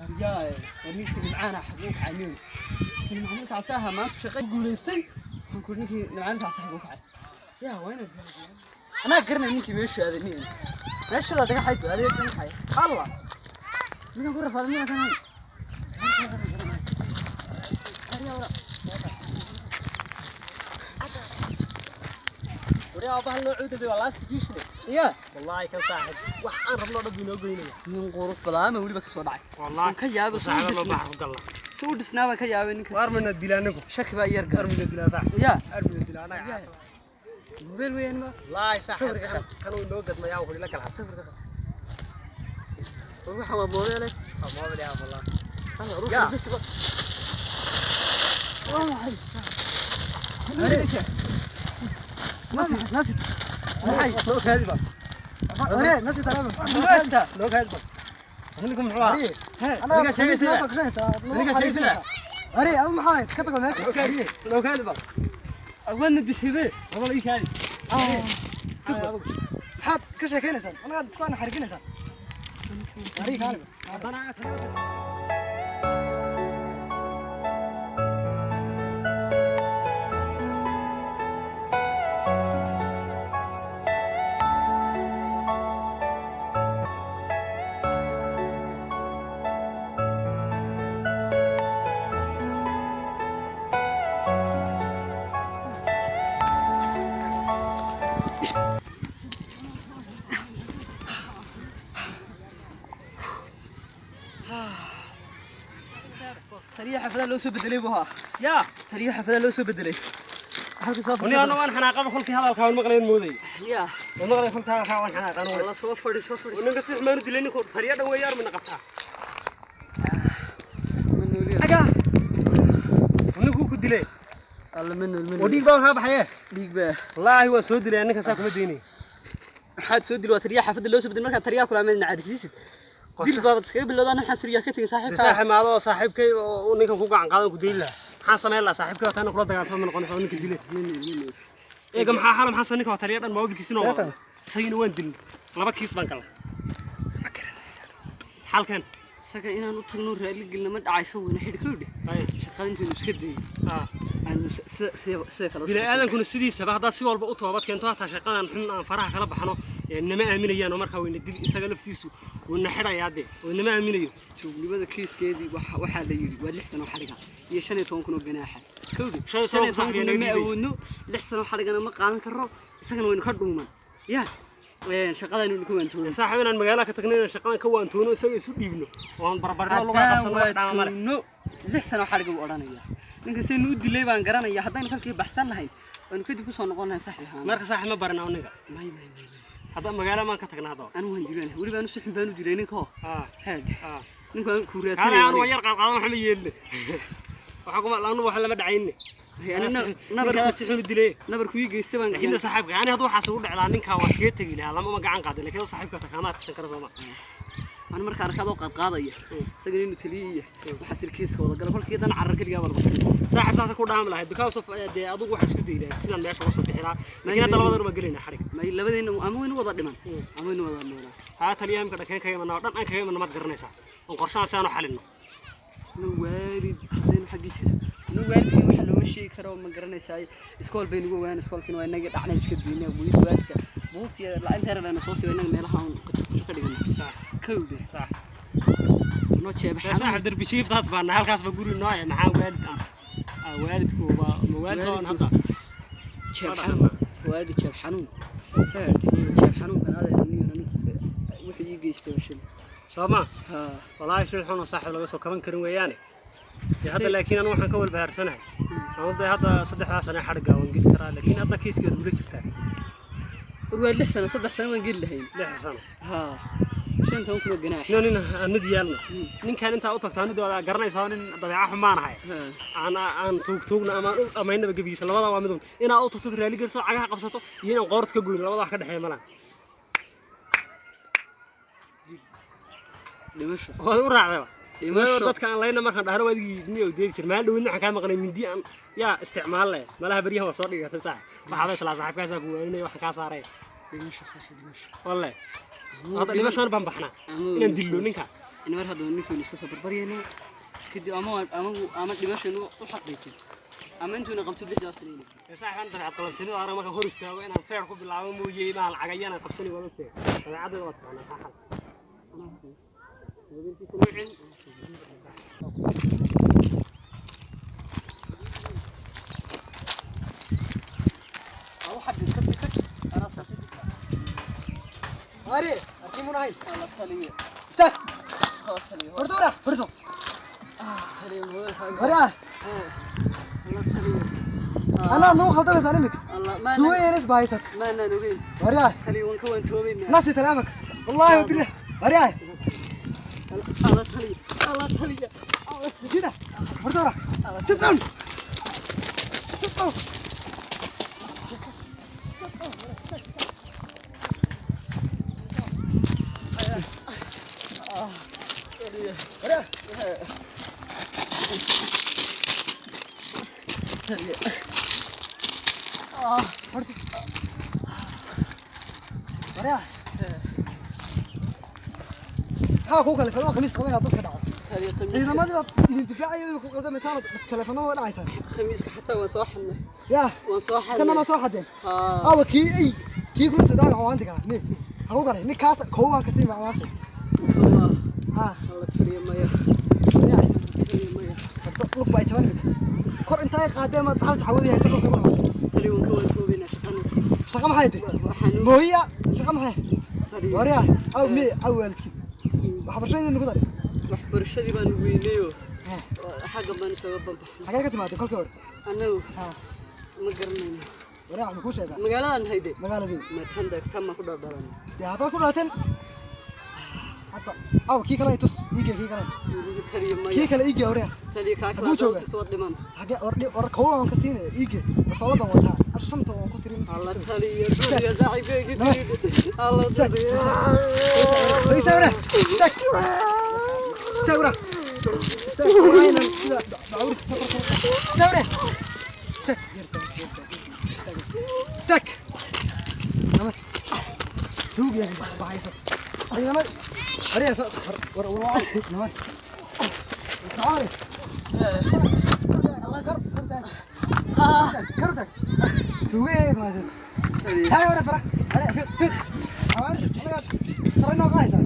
Waryaa, ninkii Nimcaana xaguu kacay niyow? Nimcaan kacsaha maanta shaqo guulaystay. Waxaan ku ninkii Nimcaan kacsa xaguu kacay? Yaa waa inaan anaa garanay ninkii meesha aaday niyow. Meeshada dhagaxay aaday dhagaxay. Allah. Ninkan ku rafaaday miyaan kan hayn? Waryaa, bahal loo cuudaday waa last kiishne. Yaa. Wallaahi kan saaxib wax aan rabno dhan buu inoo goynaya. Nin qurux badan ama weliba ka soo dhacay. Wallaahi. Waan ka yaabay soo Saaxiib loo dhisnaa. baax ku galnaa. Soo dhisnaa baan ka yaabay ninka. Waar mana dilaa anigu. Shaki baa yar gal. Waar mana dilaa saaxib. Yaa. Waar mana dilaa anaga. Yaa. Mobile weeyaan ma? Wallaahi saaxib Sawirka kan kan uu inoo gadmayaa wuxuu ila galaa. Sawirka. Waxa waa mobile. Waa mobile yaa wallaahi. Allah ruux Yaa. bas. Waa maxay? نسيت نسيت maxay Loo kaadi ba. hore نسيت alaaba. Loo kaadi ba. Ninku muxuu ahaa? أنا Ninka sheegaysa. soo gashanaysaa. Ninka sheegaysa. Hore adu maxaa ahayd? Ka tago meesha. Hore. Loo kaadi ba. Awaana dishibe. Wala ii kaadi. Maxaad ka sheekeynaysaa? Anaga isku ana xarifinaysaa. Hore kaaliba. Haddana Taliya xafada loo soo bedelay buu ahaa. yaa. Taliya xafada loo soo bedelay. Halka soo Wani ana waan xanaaqaba kolkii hadalka waan maqlayn mooday. Yaa. Waan maqlay kolkii hadalka waan xanaaqan. Walla soo fadhi soo fadhi. Ninka si xumaan u dilay ninku taliya dhan weeyaan mana qabtaa. Ma nooliya. Aga. Ninku ku dilay. Alla ma nool ma Oo nool. dhiig baa ka baxay. Dhiig baa. Wallaahi waa soo dilay ninka saa kuma deynay. Maxaad soo dilay? Waa taliya xafada loo soo bedelay markaa taliya kula mid nacarisiisid. Dil baabad iskaga bilowdaan waxaan suriyaa ka tegin saaxiibka. Saaxiib maado saaxiibkay oo ninkan ku gacan qaadan ku dili lahaa. Maxaan samayn lahaa saaxiibkay waa tan kula dagaalsamo ma noqonaysa oo ninka dilay. Eega maxaa xalam xasan ninka waa taliya dhan moobilkiisina waa wada. Isagina waan dilnay. Laba kiis baan galnay. Xalkan. Isaga inaan u tagno raali gelino ma dhacayso weyna xidhi kowdhe. Shaqada intaynu iska dayno. Aanu sida kale. Bini aadankuna sidiisaba haddaad si walba u toobad keento hataa shaqadan xun aan faraha kala baxno nama aaminayaan oo markaa wayna dil isaga laftiisu wayna xidhayaa dee oo nama aaminayo. Tuugnimada kiiskeedii waxaa la yidhi waa 6 sano xadhiga iyo 15 kun oo ganaaxa. Kowdhe. 15 15 kunna ma saaxiib awoodno, 6 sano xadhigana ma qaadan karro, isagana waynu ka dhuuman. Yaa. Shaqadaynu ka waantoono. Saaxiib inaan magaalada ka tagno inaan shaqadan ka waantoono isaga isu dhiibno oo aan barbarno lugaha haddaan qabsano wax dhaama male. waantoono 6 sano xadhiga uu odhanaya. Ninka saynu u dilay baan garanaya haddaynu kalkii baxsan lahayn waynu kadib kusoo noqon lahayn saaxiib ahaan. Marka saaxiib ma barana aniga. May may may may. Hadda magaalo maan ka tagnaa haddaba. Anigu waan dilanay weliba anu si xun baan u dilay ninka oo. Haag. Ninku aan ku Kaana raadsanaya. aan waa yar qaad qaadan waxa ma yeelne. Waxa kuma laanu waxa lama dhacayne. Nabar ninkaa si xun u dilay. Nabar ku ii geystay baan Laakiin saaxiibka ani hadduu waxaas ugu dhaclaa ninkaa waa iskaga tegi lahaa lama ma gacan qaadin laakiin saaxiibka takaama adkaysan kara sooma. Anu markaan arkay adoo qaadqaadaya isagana inuu taliyiya waxaa sir kiiska wada gala kolkii dan carar keligaa baa lagu xidhay. Saaxiib saasa ku dhaami lahayd because of dee adigu waxaa isku dayi lahayd sidaan meesha uga soo bixi lahaa laakiin hadda labadan waa gelaynaa xarig. May labadeena ama waynu wada dhiman ama waynu wada noolaa. Haa taliyaha imka dhakeen kaga imanaa oo dhan aan kaga imanna maad garanaysaa oon qorshahan si aan u xalinno. Nu waalid haddaynu xaggiisiisa nu waalidkii waxa looma sheegi karo ma garanaysaa iskool baynu ugu ogaan iskoolkiina waa inagii dhacnay iska diinay weli waalidka buugtii lacagteena layna soo siiyo inaga meelaha aan ka dhigana. Sax. Kowdhe. Sax. Noo jeeba Dee saaxiib darbi jiiftaas baa nahay halkaas baa guri noo ah maxaa waalid ah. Waalidku waa ma waalid oon hadda. Jeeb xanuun waalid jeeb xanuun heer jeeb xanuunkan adeer niyo wuxuu ii geystay shil. Soo ma? Haa. Wallaahi shil xun oo saaxiib laga soo kaban karin weeyaane. Dee hadda laakiin anu waxaan ka walbahaarsanahay. Anu dee hadda 3 sano xadhigga waan geli karaa laakiin hadda kiiskeed gula jirtaa. War waa 6 sano 3 sano waan geli lahayn. 6 sano. Haa. 15 kun oo ganaax. Nin nin anid yeelno. Ninkan intaa u tagto anid waa garanaysaa nin dabeeca xumaan ahay. Aan aan tuug tuugna ama aan u dhamaynaba gebigiisa labada waa midun. Inaad u tagto raali geliso cagaha qabsato iyo inaan qoorta ka goyno labada wax ka dhexeeya malaha. Dhimasho. Waad u raacdayba. Dhimasho. Dadka aan layna markaan dhahno waad igi miyo deeli jir maalin dhawidna waxaan kaa maqlay mindi aan yaa isticmaal leh malaha baryahan waa soo dhigatay saaxiib waxaaba islaa saaxiibkaasaa ku waaninaya waxaan kaa saaray. Dhimasho saaxiib dhimasho. Walle hadda dhimashaan baan baxnaa inaan dilno ninka. In mar haddaba ninkaynu iska soo barbaryaynaa kadib ama ama ama dhimashaynu u xaqiijin ama intuuna qabto 6 sanayna. Saaxiibaan dabeecad qalabsani oo arag markaan hor istaago inaan feer ku bilaabo mooyee maa lacagayana qabsani waa ogtahay. Dabeecaddeeda waa taqaanaa maxaa xal. Wadintiisa noo celin. Ari, arkii munahay. Alla taliya. Istaag. Alla taliya. Horta wara, horta. Taliya madaxa. Wara, Alla taliya. anaa nagu khaldamaysaa imika. Alla ma Suugayenis baa haysat. maanaan ogeyn. Wara, Taliya waan ka waantoobaynaa. nasi talaamaka. Wallaahi wabillah. Wara, Alla taliya. Alla taliya. sida. Horta wara. Sit down. Sit down. Wara. Taliya. Horta. Wara. Maxaa kuu kalifay oo khamiis qaba inaad dadka dhaco? Taliya khamiiska. Ciidamadii baad idin difaacaya ku qaldamaysaan oo taleefanadooda dhacaysaan. Khamiiska xataa waan soo xadnay. Yaa, Waan soo xadnay. kana ma soo xadeen? Haa. Awa kii ay kii kula soo dhaawacay maantiga ni hagu galay ninkaas koobaan ka sii maanta. Ha. Alla taliya maya. Yaa, Taliya maya. qabso lug baa jaban imika. Kor intay qaadeen ma hal saxawadii hayso dhulka ku dhaco. Taliya waan ka waantoobaynaa shaqanas. Shaqa maxay tahay? Waxaan Mooyiya, shaqa maxay? taliya. Wariya, aw mi aw waalidkii. Waxbarashadii nagu daray. Waxbarashadii baan weynayo. Xagga baan isaga banbaxnay. Xagee ka timaadeen kolkii hore? Annagu Ha, ma garanayno. wariya waxaan kuu sheegaa. Magaaladan hayde. Magaaladii. Ma tan tan ma ku dhaldhalan. Dee haddaad ku dhalateen hadda aw kii kale i tus, iigee kii kale. Taliya maya. Kii kale iigee wariya. Taliya kaa kala Hadduu jooga? tagto waad dhiman. Xagee war war koobaan ka siinaya iigee. Bastoolad baan wataa. Shanta waan ku tirin. Alla taliya taliya saaxiibkayga taliya. Alla Istaag. taliya. Istaag wariya. Istaag. Istaag wariya. Istaag. Waa inaan sida bacawriska safarka. Istaag wariya. Istaag. Yar istaag, yar istaag. Istaag. Istaag. Namar. Tuug yahay baxaysa. Ciidamada. Wariya soo war war war namar. Saare. Kar kar taag. Kar taag. Tuug yahay baxaysa. Taliya. Taag wariya fara. Wariya fiq fiq. Awar. Sare noo qaadaysaa.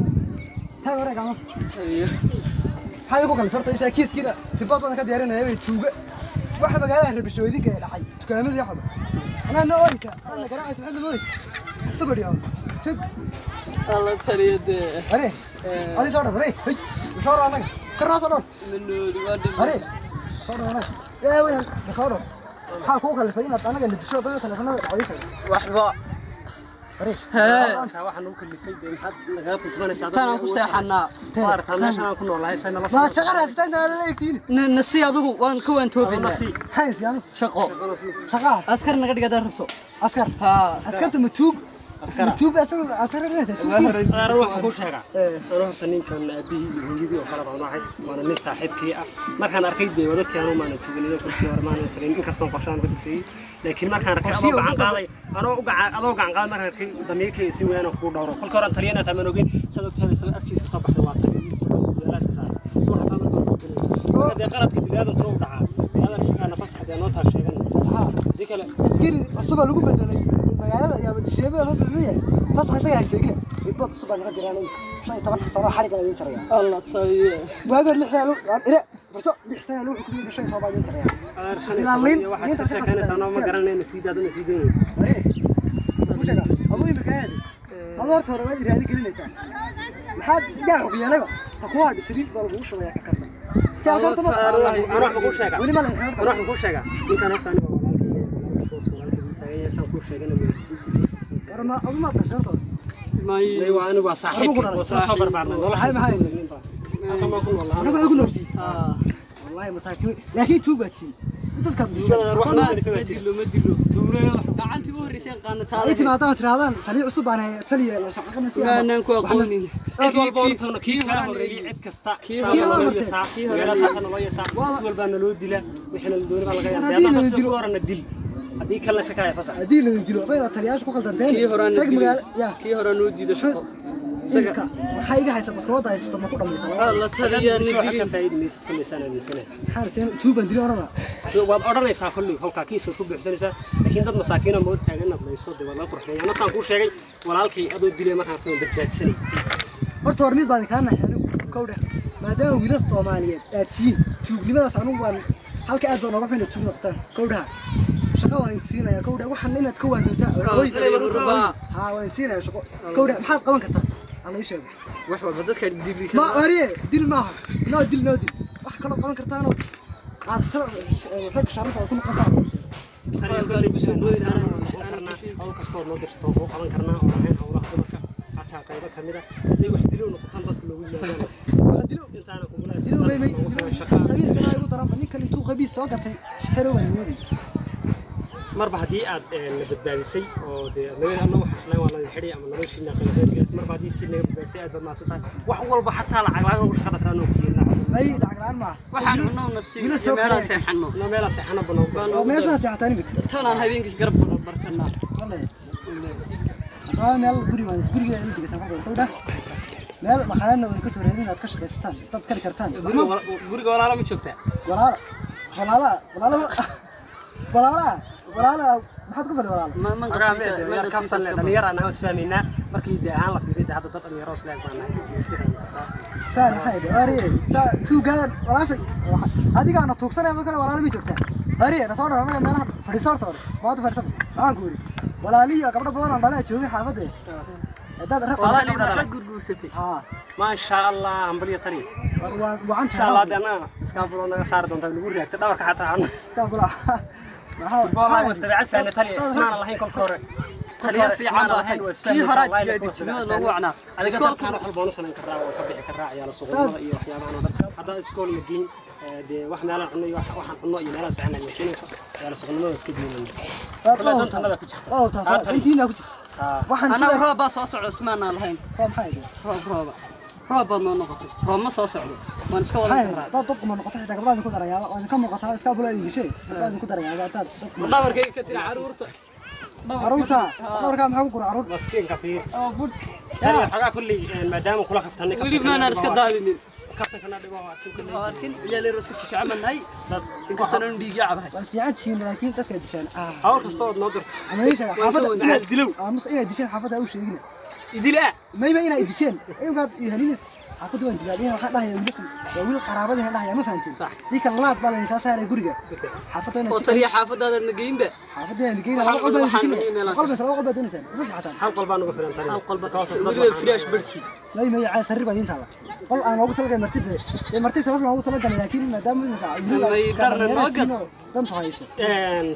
Taag wariya gacmo. Taliya. Maxaa ku kale farta isha kiiskiina ribood baan ka diyaarinaya bay tuuga waxa magaalada rabishooyinka ee dhacay dukaamadii waxba anaa noo ooysa anaa garaacaysa maxaad noo ooysa stubborn yahow shid. Alla taliya dee. Are adi soo dhar are hey soo dhar anaga kornaa soo dhar. Manoodi waa dhiman. Are soo dhar anaga yaa weyn soo dhar. Maxaa kuu kalifay inaad anaga na disho dadka taleefanada dhacaysa? Waxba. Are. Kaa waxaa nagu kalifay dee maxaad nagaga tuntumanaysaa? Tan aan ku seexanaa. Waartaa meeshan aan ku noolahay say nolosha. Ma shaqa raadsataa inta la eegtiin? Nasi adigu waan ka waantoobaynaa. Nasi. Hays yaanu Shaqo. Shaqa. Askar naga dhig haddaad rabto. Askar. Haa. Askartu ma tuug? Askara. Ma tuug askar raadsanaysaa tuug? Adeer waxaan kuu sheegaa. Anuu horta ninkan aabihii iyo hooyadii oo kale baan ahay, waana nin saaxiibkii ah. Markaan arkay dee wadadkii anuu maanan tuganin, kolkii hore maanan salayn, inkastoon qorshahan ka dambeeyey. Laakiin markaan arkay adoo gacan qaaday, anoo u gacan adoo gacan qaaday markaan arkay damiirkay si weyn aan kugu dhowro. Kolkii hore aan taliyana taamaan ogeyn, saad ogtahay isaga afkiisa ka soo baxday waa taliyo meelahaas ka saaray. Soo xataa markaan ku gelay. Marka dee qaladka bini'aadamkuna u dhacaa. Bini'aadam isagaa nafas xadee noo taag sheeganaya. Haa. Haddii kale Askari cusub baa lagu bedelay magaalada ayaa tisheebada loo sameeyay fasax isaga ha sheegina. Ribood cusub baa naga diraan 15 sano xariga idin jaraya. Alla taliya. Waagi hore 6 sano ire barso 6 sano lagu xukumay 15 baa idin jaraya. Adeer 15 iyo waxaad ka sheekeynaysaa anoo ma garanayna sii daadana sii daynayso. Are ku sheega aduu imika aad aduu horta hore waad raali gelinaysaa maxaad yaa xog yeelayba ta kuwa hadhi saliid baa lagugu shubayaa ka karta si aad horta Anuu waxaan kuu sheegaa. Weli ma la Anuu waxaan kuu sheegaa. Ninkan horta aniga waa walaalkay, walaalkay boos walaalkay buu taagan yahay, saan kuu sheegana War ma adu ma dhashay horta? May. May waa anigu waa saaxiibkay, Armuhu ku waa soo soo barbaarnay, nolosha Maxay- maxay? isla soo wadaagnay baa. Halkan baan ku noolnahay. Halkan ku noolsiin. Haa. Wallahi masaakiin laakiin tuug baad siin dadkaad dishay. Tuugada wax Ma ma ma dilo ma dilo. Tuurayo gacantii u horreysay qaadna Ay taada. timaadaan tiraadaan taliya cusub baan hayaa taliya la shaqaqana si Maanaan ku aqoonin. Cid walba oo tagno, kii kala horreeyay cid kasta Kii saa hore- naloo yeesaa, kii hore- magaalada saasaa naloo yeesaa, si walbaa naloo dilaa, wixii nala doonay baa laga yaabaa. Haddii Haddii nala dilo dilo- horena dil, haddii kalena iska kaaya fasax. Haddii la dilo bayda taliyaasha ku qaldanteen Kii horena rag dilay. magaala yaa Kii hore noo diido shaqo. Imika waxaa iga haysa baskoolada haysato ma ku dhamaysan. Alla taliya Waxa ka nidilin. faa'iidaysid kulli saan aaminsanahay. Maxaan seen tuuban dili orana. Waad odhanaysaa kolley kolkaa kiisaad ku buuxsanaysaa, laakiin dad masaakiina mood taagan inaad layso dee waa laga qurxinaya. Anna saan kuu sheegay walaalkay adoo dilay markaan ku badbaadsanay. Horta hor mid baan kaa naxay anigu kowdha, maadaama wiilal Soomaaliyeed aad tihiin, tuugnimadaas anigu waan halka aad baan nooga xun inaad tuug noqotaan kowdhaha. Shaqo waan siinaya kowdha, waxaan inaad ka waandoontaa. Haa, waan siinaya shaqo kowdha. Maxaad qaban kartaa alla ii sheego? Wax walba dadka dibli. Ma mariye dil maaha, noo dil, noo dil. Wax kaloo qaban kartaanoo aad rag sharaf aad ku noqotaan. Hawl kastoo noo dirsato kuu qaban karnaa oo ahayn hawlaha dumarka, xataa qaybo kamid a hadday wax dilo noqotaan dadka loogu yimaadaan dilo intaana kugula dilo may noogu filan shaqa. Khamiiskana igu daranba ninkan intuu khamiis soo gatay xero waan mooday. Marba haddii aad na badbaadisay oo dee naga annagu xaslayn waa la xidhi ama noloshiina qiimadeedkaas, marba haddii tii naga badbaadisay aad baad mahadsan tahay. Wax walba xataa lacag la'aan ugu shaqada tiraa noo ku yeelnaa. May lacag la'aan maaha. Waxaan cunno nasiib Wiilal iyo soo meelaan koraya. seexanno. No meelaa seexana banoogu. Oo meeshaa seexataan imika? Tanaan habeenkiis garab ku barkanaa. Wallahi haddaba meel guri waan guriga idin degaysaan kolka kowdha, meel maqaayadna way ka soo reebin inaad ka shaqaysataan dad kali kartaan. Guriga walaala ma joogtaa? Walaala walaala walaala walaala walaala maxaad ku fali walaala? Ma man qasbiisa ma qasbiisa. Dhalinyara anaa isfahmaynaa markii dee ahaan la fiiriyo dee hadda dad dhalinyaro isleeg baan nahay iska fahmi kartaa. Faham maxay dhe waariye saa tuugaan walaashay adigaana tuugsanaya markale walaala ma joogtaa waariye na soo dhar anaga meelaha fadhiiso horta hore maanta fadhiisan. Maxaan ku yidhi walaaliyo gabdho badan oo dhalaa joogay xaafadda haddaad rag Walaal Walaali maxaad gurguursatay? Haa. Maasha Allah, hambaliya tani. Waa wacan. Insha Allah dee annaga iskaafuloo naga saari doontaa lagu raagta dhabarka xataa aan iska kula maxaa wallahi was dabeecad faana tani ismaana lahayn kolka hore. Taliya fiican baa ahayd. Kii horaa gaadiidnimada loogu wacnaa. Adiga Iskoolka dalkaan wax walba waanu samayn karraa, waan ka bixi karraa ciyaala suuqnimada iyo waxyaabahan oo dhan. Haddaan iskool ma geyn dee wax meelaan cunno iyo waxaan cunno iyo meelaha seexan aad siinayso, ciyaala suuqnimada iska diinayna. Wallahi dantanada ku jirta. Waa taas intiina ku jirta. Waxaan Annaga sida roob baa soo socda ismaanaan lahayn. Waa maxay dhe? Roob rooba roob baad noo noqotay, roob ma soo socdo, waan iska wadan maxay karaa. Dad dadku ma noqoto xitaa gabdhaha idinku darayaaba waa idinka muuqataa iska bula idin dishay gabdhaha idinku darayaaba dad dadku Dhabarkayga ka tira caruurta. Caruurta dhabarkaa maxaa ku gura caruur? Maskiinka fiir. Oo bud. Tani xogaa kulley maadaama kula kaftanay. Weli maanaan iska daadinin. Kaftankana dhibo waa arkin kulley. Oo arkin ciyaal yar oo iska fiican baan nahay dad inkastoo aanu dhiigya cabahay. Waa fiican tihiin laakiin dadka dishaan ah. Hawl kasta ood noo dirto. Ama ii sheega xaafadda Macal dilow. Aamus inaad disheen xaafadda ha u sheegina. Idila. Mayba inaad disheen imkaad iyo halinis xaafadda waan dilaadeen waxaan dhahayaa wiilashan waa wiil qaraabadii aan dhahayaa ma fahanteen? Sax. Dii kale laad baa laydinkaa saaray guriga Si fiican. xaafadda Oo inaad taliya xaafadaadaad na geynba. Xaafadda inaad geyna Waxaan laba qol baa waxaan idin cunay meelahaas. qol bas laba qol baa doonaysaan isla saxataan. Hal qol baa nagu filan tani. Hal qolba Because of dad weliba waxaan- firaash barhkii. May may caa sariir baa idiin taala qol aan loogu talagalay martida ee marti sharaf loogu talagalay laakiin maadaama imika wiilal May darna noo gad. dantu hayso.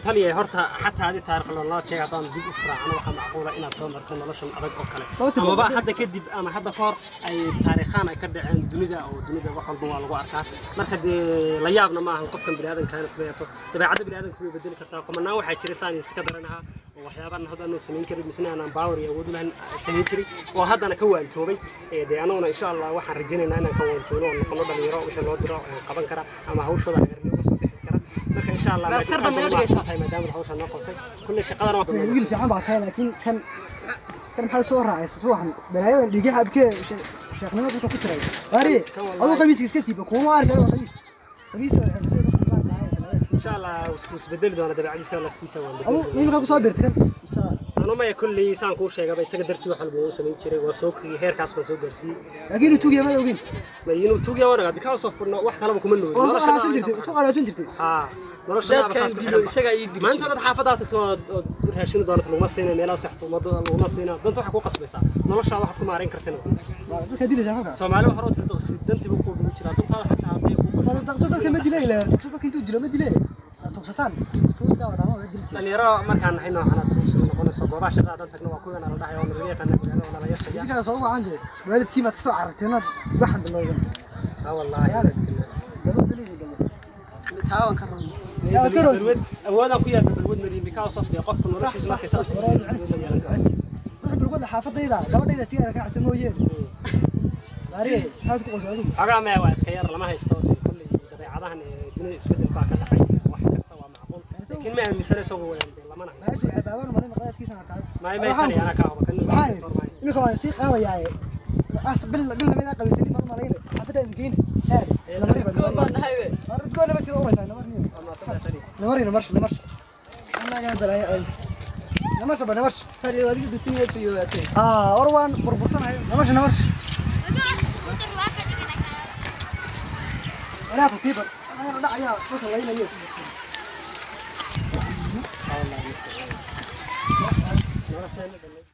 Taliya horta xataa adi taariikh loola sheega haddaan dib u firaacno waxaa macquula inaad soo marto noloshan adag oo kale Possible. Amaba hadda kadib ama hadda ka hor ay taariikhaan ay ka dhaceen dunida oo dunida wax walba waa lagu arkaa. Marka dee la yaabna ma ahan qofkan biniaadanka inaad kula yaabto dabeecadda biniaadanka way bedeli kartaa. Kumanaan waxaa jira saan iyo si ka daran ahaa oo waxyaabahan hadda aanu samayn karin misna aanan power iyo awood u lahayn samayn jiray oo haddana ka waantoobay. Dee annaguna insha Allah waxaan rajaynaynaa inaan ka waantoono oo noqono dhalinyaro wixii loo diro qaban kara ama hawshooda hagarnimo uga soo bixi kara. Marka insha Allah Ma askar baad naga dhigaysaa? tahay maadaama hawsha noo qabtay kulley shaqadana waa Wiil fiican baa tahay laakiin kan kan maxaa soo raacay ruuxan balaayadan dhiigaha abkee sheekhnimo dadka ku jiray waari aduu qamiiska iska siiba kuma arkayo waa qamiis qamiis waa xirtay dadka qaar baa insha Allah isku isbedeli doona dabeecadiisa laftiisa waan aduu bedeli imika ku soo biirtay kan mise? Anu maya kulley saan kuu sheegaba isaga dartii wax walba uu samayn jiray waa soo kiyay heerkaas baan soo gaarsiiyey. Laakiin inuu tuugaya ma ogin. Ma inuu tuugaya waan ogaa because of wax kaleba kuma noolin. Oo isku Nolosha qalaafsan jirtay isku qalaafsan jirtay. Haa, nolosha Dadkan dilo isagaa ii dili. Maanta dad xaafadaha tagto ood raashin doonto laguma siina meelaha saxto ummadda laguma siina danta waxaa ku qasbaysaa noloshaada waxaad ku maarayn kartina. Waa dadka dilaysaa kolkaa. Soomaali waxa hore u tirto dantiiba ku ugu jiraa dantaada xataa hadday ku gasho. Daqso dadka ma dilay ilaa daqso dadka intuu dilo ma dilay tuugsataan tuugsigaa waa dhaama waa dilki. Dhalinyaro markaan nahay noocan tuugsi noqonayso goobaha shaqada haddaan tagno waa kuwan ala dhahay oo nalaga yaqaana magaalada waa nala yasaya. Idinkaa soo wacan jee waalidkii maad ka soo cararteen inaad waxan bilowdan. Ha wallaahi. Gabadha dilayda gabadha. Taawan ka roon. Yaa waad ka roogtay. Balwad awoodaan ku yeelna balwad maliin because of dee qofka noloshiisa markay saa usii Ruux bilwada xaafadayda gabadhayda sigaar ka cabta mooyee. Maariye maxaad ku qoosay adigu? Xogaa maya waa iska yar lama haysto dee kolley dabeecadahan ee dunida isbeddel baa ka dhacay wax kasta waa macquul laakiin ma aaminsana isagu waa dee lamana haysto. Meeshu cabaabaan malay maqlaadkiisa arkaa. May may tani anaa kaa huba kan Maxaa imika waan sii qaadayaa. As bil bil lamida qabaysanin baan u malaynay. Xaafadda idin geyna. Haade. Namari baan. Goon baan nahay be. Goon ma sida uraysaa namar niyo. Namari namar namar. Annaga balaya ay. Namar ba namar. Taliye adiga dutumiya fiyowaatay. Ah, war waan burbursanahay. Namar namar. Anaa tartiiban. Anaa dhacayaa dhulka laynayo. Nolosheena.